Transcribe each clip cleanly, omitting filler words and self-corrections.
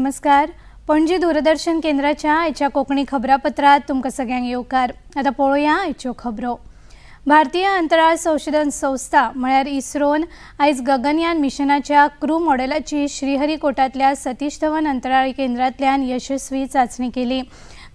नमस्कार. पणजी दूरदर्शन केंद्राच्या आयच्या कोंकणी खबरापत्रात तुमकां सगळ्यांक येवकार. आतां पळोवया आयच्यो खबरो. भारतीय अंतराळ संशोधन संस्था म्हळ्यार इस्रोन आयज गगनयान मिशनाच्या क्रू मॉडेलाची श्रीहरिकोटांतल्या सतीश धवन अंतराळ केंद्रांतल्यान यशस्वी चांचणी केली.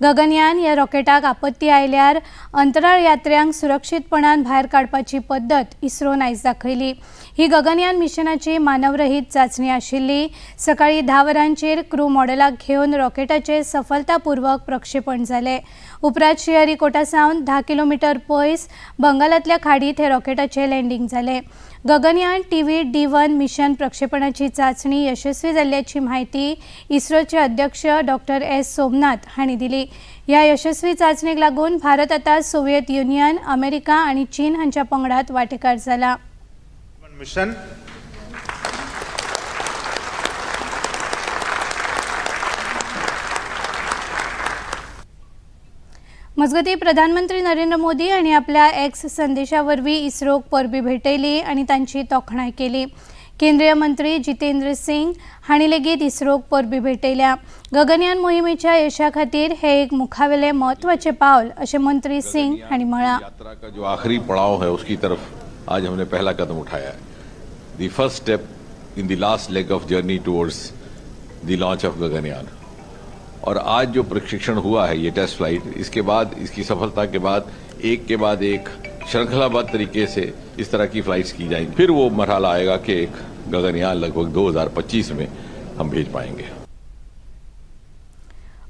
गगनयान ह्या रॉकेटाक आपत्ती आयल्यार अंतराळ यात्र्यांक सुरक्षीतपणान भायर काडपाची पद्दत इस्रोन आयज दाखयली. ही गगनयान मिशनाची मानवरहीत चांचणी आशिल्ली. सकाळी 10 वरांचेर क्रू मॉडेलाक घेवन रॉकेटाचे सफलतापूर्वक प्रक्षेपण जालें. उपरांत श्रीहरिकोटा सावन 10 किलोमिटर पयस बंगालांतल्या खाडीत हे रॉकेटाचें लँडींग जालें. गगनयान TV D1 mission प्रक्षेपणाची चांचणी यशस्वी जाल्ल्याची म्हायती इस्रोचे अध्यक्ष डॉक्टर एस सोमनाथ हांणी दिली. ह्या यशस्वी चांचणेक लागून भारत आतां सोव्हिएत युनियन, अमेरिका आनी चीन हांच्या पंगडात वांटेकार जाला. मिशन. मजगतीं, प्रधानमंत्री नरेंद्र मोदी हांणी आपल्या एक्स संदेशा वरवीं इस्रोक परबी भेटयली आनी तांची तोखणाय केली. केंद्रीय मंत्री जितेंद्र सिंग हांणी लेगीत इस्रोक परबी भेटयल्या. गगनयान मोहिमेच्या यशा खातीर हे एक मुखावेले म्हत्वाचें पावल अशें मंत्री सिंग हांणी म्हळां. यात्रा का जो आखिरी पड़ाव है, उसकी तरफ आज हमने पहला कदम उठाया है, the first step in the last leg of journey towards the launch of Gaganyaan. और आज जो प्रशिक्षण हुआ है, ये टेस्ट फ्लाइट, इसके बाद, इसकी सफलता के बाद एक के बाद एक श्रृंखलाबद्ध तरीके से इस तरह की फ्लाइट्स की जाएंगी. फिर वो मरहला आएगा कि एक गगनयान लगभग 2025 में हम भेज पाएंगे.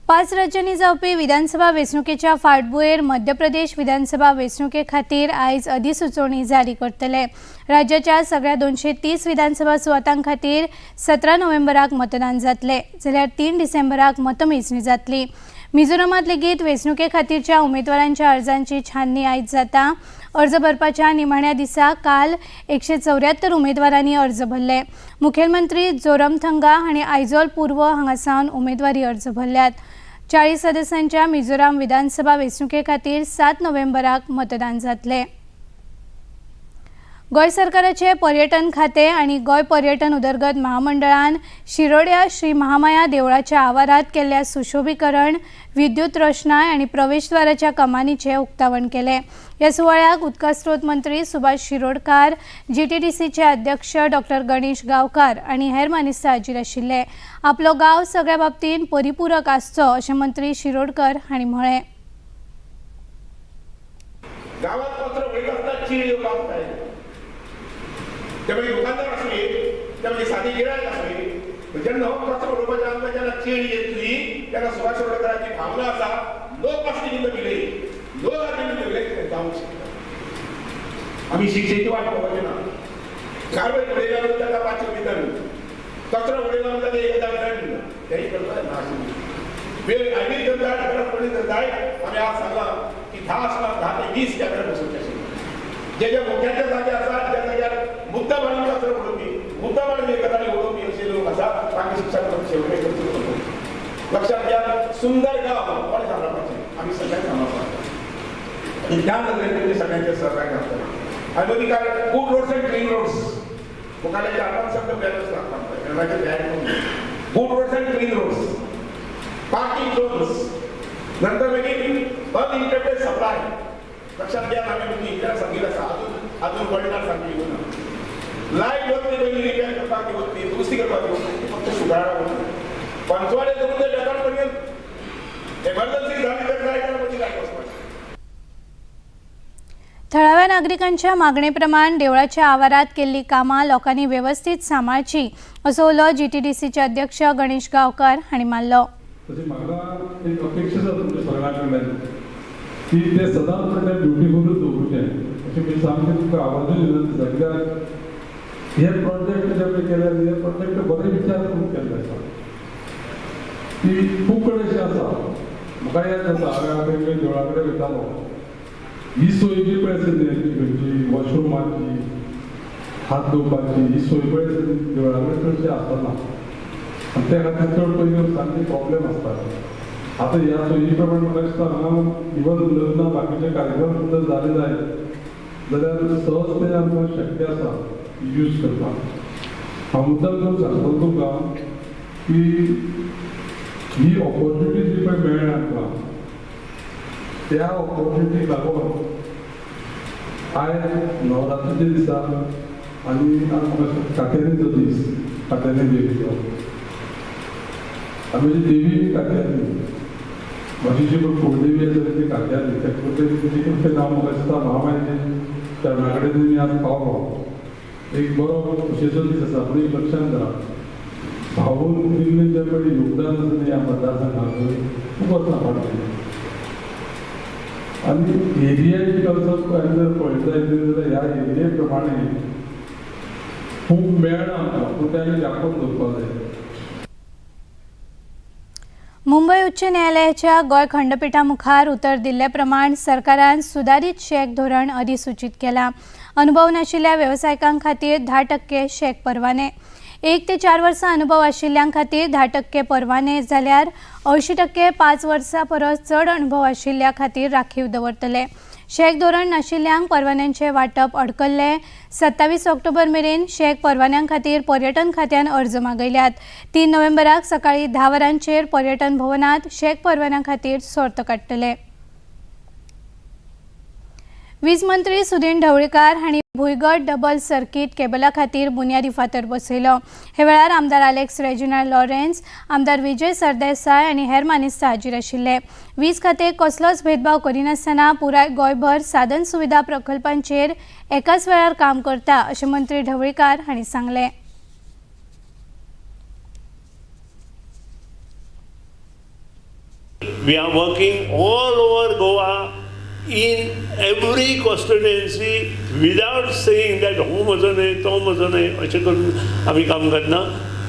5 राज्यांनी जावपी विधानसभा वेंचणुकेच्या फाटभुंयेर मध्य प्रदेश विधानसभा वेंचणुके खातीर आयज अधिसुचोवणी जारी करतले. राज्याच्या सगळ्या 230 विधानसभा सुवातां खातीर 17 नोव्हेंबराक मतदान जातले, जाल्यार 3 डिसेंबराक मतमेजणी जातली. मिझोरामात लेगीत वेंचणुके खातीरच्या उमेदवारांच्या अर्जांची छाननी आयज जाता. अर्ज भरपाच्या निमाण्या दिसा काल 174 उमेदवारांनी अर्ज भरले. मुखेलमंत्री जोरमथंगा हांणी आयजॉल पूर्व हांगासावन उमेदवारी अर्ज भरल्यात. 40 सदस्यांच्या मिझोराम विधानसभा वेंचणुके खातीर 7 नोव्हेंबराक मतदान जातलें. गोंय सरकाराचे पर्यटन खातें आनी गोंय पर्यटन उदरगत महामंडळान शिरोड्या श्री महामाया देवळाच्या आवारात केल्ल्या सुशोभीकरण, विद्युत रोशणाय आनी प्रवेशद्वाराच्या कमानीचें उक्तावण केलें. ह्या सुवाळ्याक उदका स्रोत मंत्री सुभाष शिरोडकार, जीटीडीसीचे अध्यक्ष डॉक्टर गणेश गांवकार आनी हेर मानेस्त हाजीर आशिल्ले. आपलो गांव सगळ्या बाबतींत परिपूरक आसचो अशें मंत्री शिरोडकर हांणी म्हळें. गावात पत्र वयता आसतना चीड येवपाक जाय. ते मागीर दुकानदार आसली, ते मागीर सादी गिरायक आसली, जेन्ना हो कचरो उडोवपाचें आमकां जेन्ना चीड येतली तेन्ना सुभाष शिरोडकरांची भावना आसा, no plastic in the village, no garbage in the village जावंक शकता. आमी शिक्षेची वाट पळोवपाची ना. गार्बेज उडयला म्हणून ताका 500 दंड, कचरो उडयला म्हणून ताका 1000 दंड, तेही करता नाशिल्ली. वेळ आनी जर जाय, गरज पडली तर जाय. आमी आज सांगलां की 10 आसणार, 10 ते 20 कॅमेरा बसोवचे आशिल्ले, जे जे मोठ्याच्या जागे आसा, त्या जाग्यार मुद्दाम हाडून कचरो उडोवपी, मुद्दाम हाडून गजाली उडोवपी अशे लोक आसा, तांकां शिक्षा करप शेवटे करचो पडटलो. लक्षात घ्या, सुंदर गांव कोणी सांबाळपाचें? आमी सगळ्यांनी सांबाळपाक आनी त्या नदरेन तुमचे सगळ्यांचे सहकार्य आसतलें. आनी मदीं काय, good roads and clean roads. मुखारले 4-5 शब्द बॅलन्स लागतात तयार. Good roads and clean roads, parking zones, नंतर मागीर अनइंटरप्टेड सप्लाय. लक्षात घ्या, आम्ही तुमची इतल्या सांगितलं आसा, अजून अजून वडीलां सारकी येवना. लायट वतली, पयलीं रिपेर करपाक ती वतली, दुरुस्ती करपाक ती वतली, फक्त शुक्रारा वतली. पंचवाडे करून ते बेकार पर्यंत एमर्जन्सी झाली तर जाय जाल्यार मागीर लायट वचपाची. थळाव्या नागरिकांच्या मागणे प्रमाण देवळाच्या आवारात केल्ली कामां लोकांनी वेवस्थीत सांबाळची असो उलो जीटीडीसीचे अध्यक्ष गणेश गांवकार हांणी मारलो. तशी म्हाका एक अपेक्षा आसा तुमच्या सगळ्यां कडल्यान की ते सदांच तें ब्युटिफुलूच दवरूचें अशें मी सामकें तुमकां आवाजूय विनंती आसा. कित्याक हे प्रोजेक्ट जे आमी केले, हे प्रोजेक्ट बरे विचार करून केल्ले आसा की खूब कडेन अशें आसा. म्हाका याद जाता, हांवें वेगवेगळ्या देवळा कडेन वयतालो, ही सोय जी पळय आसा न्ही, खंयची वॉशरुमाची, हात धुवपाची ही सोय पळय आसा ती देवळा कडेन चडशी आसना आनी त्या खातीर चड पयलीं सामके प्रॉब्लेम आसता. आतां ह्या सोयी प्रमाण म्हाका दिसता हांगा इवन लग्न, बाकीचे कार्यक्रम सुद्दां जाले जायत जाल्यार सहज तें आमकां शक्य आसा यूज करपाक. हांव मुद्दाम करून सांगतलो तुमकां की ही ऑपॉर्च्युनिटी जी पळय मेळ्ळ्या आमकां त्या ऑपॉर्च्युनिटीक लागून आयज नवरात्रीच्या दिसा आनी कात्यायनीचो दीस, कात्यायनी देवीचो, आनी म्हजी देवी बी कात्यायनी, म्हजी जी पळय कुळदेवी आसा ती कात्यायनी. त्या कुळदेवीचें कृपेन हांव म्हाका दिसता महामायेच्या चरणा कडेन मी आज पावलो. एक बरो खोशयेचो दीस आसा. पूण एक लक्षांत धरा, भाऊन दिल्लें जें पळय योगदान आसा न्ही ह्या मतदारसंघाक खूब वर्सां फाटलीं, आनी एरियाची कन्सर्न आमी जर पळयता जाल्यार ह्या एरिये प्रमाणे खूब मेळना आमकां, पूण तें आमी दाखोवन दवरपाक जाय. मुंबय उच्च न्यायालयाच्या गोंय खंडपिठा मुखार उतर दिल्ले प्रमाण सरकारान सुदारीत शॅक धोरण अधिसूचीत केलां. अनुभव नाशिल्ल्या वेवसायिकां खातीर 10% शॅक परवाने, 1 ते 4 वर्सां अनुभव आशिल्ल्यां खातीर 10% परवाने, जाल्यार 80% 5 वर्सां परस चड अनुभव आशिल्ल्या खातीर राखीव दवरतले. शॅक धोरण नाशिल्ल्यांक परवान्यांचें वांटप अडकल्लें. 27 ऑक्टोबर मेरेन शॅक परवान्यां खातीर पर्यटन खात्यान अर्ज मागयल्यात. 3 नोव्हेंबराक सकाळीं 10 वरांचेर पर्यटन भवनांत शॅक परवान्यां खातीर सोर्त काडटले. वीज मंत्री सुदिन ढवळीकार हांणी भुंयगत डबल सर्कीट केबला खातीर बुन्यादी फातर बसयलो. हे वेळार आमदार आलेक्स रेजिनाल्ड लॉरेन्स, आमदार विजय सरदेसाय आनी हेर मानेस्त हाजीर आशिल्ले. वीज खातें कसलोच भेदभाव करिनासतना पुराय गोंयभर साधन सुविधा प्रकल्पांचेर एकाच वेळार काम करता अशें मंत्री ढवळीकार हांणी सांगलें. We are working all over Goa in every constituency without saying that हो म्हजो न्हय, तो म्हजो न्हय, अशें करून आमी काम करना.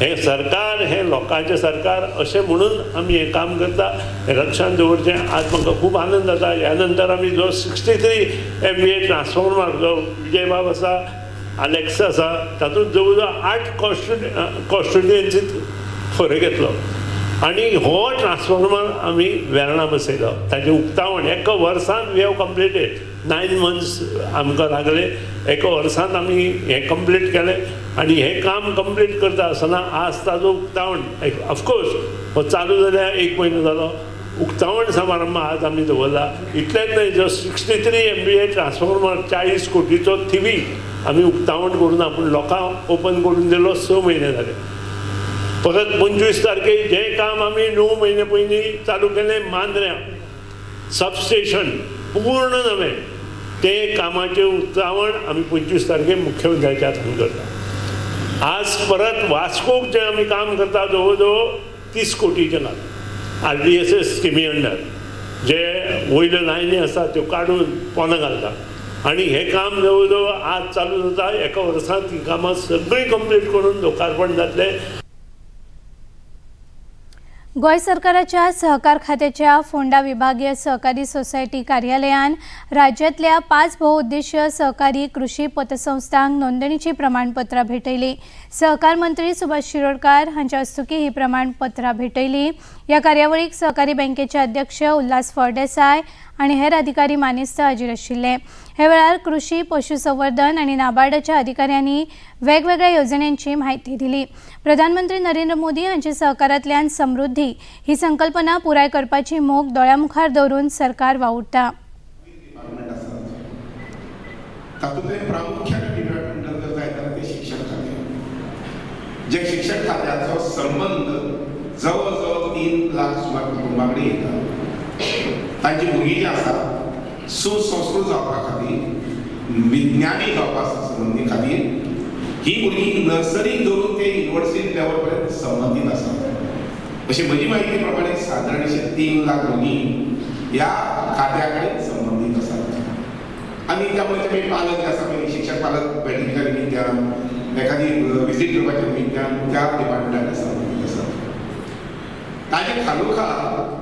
हें सरकार हें लोकांचें सरकार अशें म्हणून आमी हें काम करता, हें लक्षांत दवरचें. आज म्हाका खूब आनंद जाता. ह्या नंतर आमी जो 63 MVA transformer जो विजयबाब आसा, आलेक्स आसा, तातूंत जवळ जवळ 8 कॉन्स्टिट्युएन्सीत फरक येतलो आनी हो ट्रान्सफॉर्मर आमी वेर्णा बसयलो. ताचें उक्तावण एका वर्सान we have completed. 9 months आमकां लागले. एका वर्सान आमी हें कंप्लीट केलें आनी हें काम कंप्लीट करता आसतना आज ताजो उक्तावण, ऑफकोर्स हो चालू जाल्यार 1 म्हयनो जालो, उक्तावण समारंभ आज आमी दवरला. इतलेंच न्हय, जो 63 MVA transformer 40 कोटीचो थिवी आमी उक्तावण करून आपूण लोकांक ओपन करून दिलो. 6 म्हयने जाले. परत 25 तारखेक जें काम आमी 9 म्हयने पयलीं चालू केलें, मांद्र्यां सबस्टेशन पूर्ण नवें, तें कामाचें उक्तावण आमी 25 तारखेक मुख्यमंत्र्याच्या हातान करता. आज परत वास्कोक जें आमी काम करता जवळ जवळ 30 कोटीचें काम, RDSS स्किमी अंडर जे वयल्यो लायनी आसा त्यो काडून पोंदां घालता आनी हें काम जवळ जवळ आज चालू जाता. एका वर्सांत हीं कामां सगळीं कंप्लीट करून लोकार्पण जातलें. गोंय सरकाराच्या सहकार खात्याच्या फोंडा विभागीय सहकारी सोसायटी कार्यालयान राज्यांतल्या 5 भोवउद्देशीय सहकारी कृषी पतसंस्थांक नोंदणीची प्रमाणपत्रां भेटयली. सहकार मंत्री सुभाष शिरोडकार हांच्या हस्तुकीं ही प्रमाणपत्रां भेटयली. ह्या कार्यावळीक सहकारी बँकेचे अध्यक्ष उल्हास फळदेसाय आनी हेर अधिकारी मानेस्त हाजीर आशिल्ले. हे वेळार कृषी, पशुसंवर्धन आनी नाबार्डाच्या अधिकाऱ्यांनी वेगवेगळ्या येवजण्यांची म्हायती दिली. प्रधानमंत्री नरेंद्र मोदी हांची सहकारांतल्यान समृद्धी ही संकल्पना पुराय करपाची मोख दोळ्यामुखार दवरून सरकार वावुरता. तातूंतलें प्रामुख्यान डिपार्टमेंट जर जायत जाल्यार तें शिक्षण खातें, जे शिक्षण खात्याचो संबंद जवळ जवळ 3 लाख सुमार कुटुंबां कडेन येता. तांची भुरगीं जीं आसा सुसंस्कृत जावपा खातीर, विज्ञानी जावपा संबंदी खातीर ही भुरगीं नर्सरीक धरून ते युनिवर्सिटी लेवल पर्यंत संबंदीत आसा. अशी म्हजी म्हायती प्रमाणे सादारणशे 3 लाख भुरगीं ह्या खात्या कडेन संबंदीत आसात. आनी त्यामुळे ते पालक जे आसा पळय, शिक्षक पालक बॅटिंगच्या निमित्तान, एखादी विजीट करपाच्या निमित्तान त्या डिपार्टमेंटाक संबंदीत आसात. ताजे खालोखाल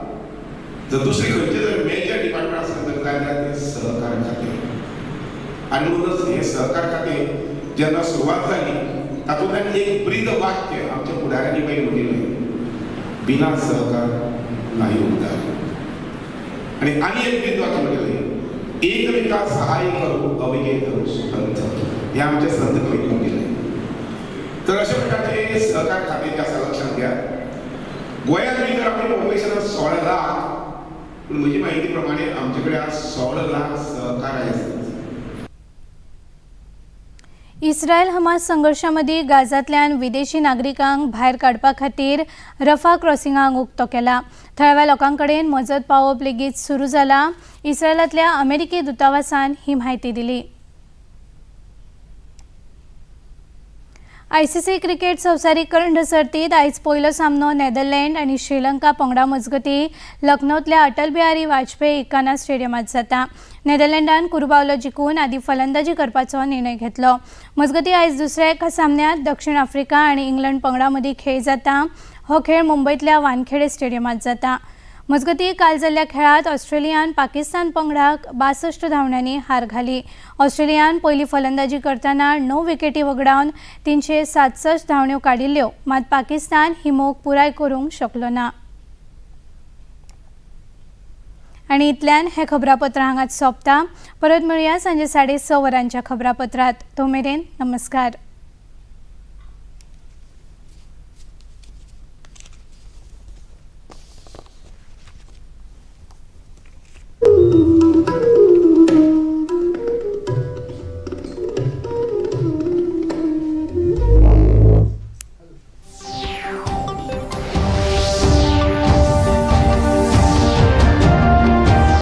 जर दुसरी खंयचे जर मेजर डिपार्टमेंट आसत जर जाल्यार तें सहकार खातें. आनी म्हणूनच हें सहकार खातें जेन्ना सुरवात जाली तातूंतल्यान एक ब्रीद वाक्य आमच्या फुडाऱ्यांनी पळय म्हणिल्लें, बिना सहकार नाही उद्धार. आनी आनी एक ब्रीद वाक्य म्हणिल्लें, एकमेका सहाय्य करू अवघे धरू सुपंथ, हे आमच्या संत कवीन म्हणिल्लें. तर अशा प्रकारचे सहकार खातें जे आसा लक्षात घ्या. गोंयांत भितर आमी पॉप्युलेशन आसा 16 लाख, पूण म्हजी म्हायती प्रमाणे आमचे कडेन आज 16 लाख सहकाराय आसात. इस्रायल हमास संघर्शा मदीं गाझांतल्यान विदेशी नागरिकांक भायर काडपा खातीर रफा क्रॉसिंगाक उक्तो केला. थळाव्या लोकां कडेन मजत पावोवप लेगीत सुरू जाला. इस्रायलांतल्या अमेरिकी दुतावासान ही म्हायती दिली. आयसीसी क्रिकेट संवसारीक करंड सर्तीत आयज पयलो सामनो नेदरलँड आनी श्रीलंका पंगडा मजगतीं लखनौतल्या अटल बिहारी वाजपेयी इकाना स्टेडियमात जाता. नेदरलँडान कुरुबावलो जिखून आदी फलंदाजी करपाचो निर्णय घेतलो. मजगतीं, आयज दुसऱ्या एका सामन्यांत दक्षिण आफ्रिका आनी इंग्लंड पंगडा मदीं खेळ जाता. हो खेळ मुंबयतल्या वानखेडे स्टेडियमात जाता. मजगतीं, काल जाल्ल्या खेळात ऑस्ट्रेलियान पाकिस्तान पंगडाक 62 धांवड्यांनी हार घाली. ऑस्ट्रेलियान पयली फलंदाजी करतना 9 विकेटी वगडावन 367 धांवड्यो काडिल्ल्यो. मात पाकिस्तान ही मोख पुराय करूंक शकलो ना. आनी इतल्यान हें खबरापत्र हांगाच सोंपता. परत मेळुया सांजे 6:30 वरांच्या खबरापत्रात. तो मेरेन नमस्कार.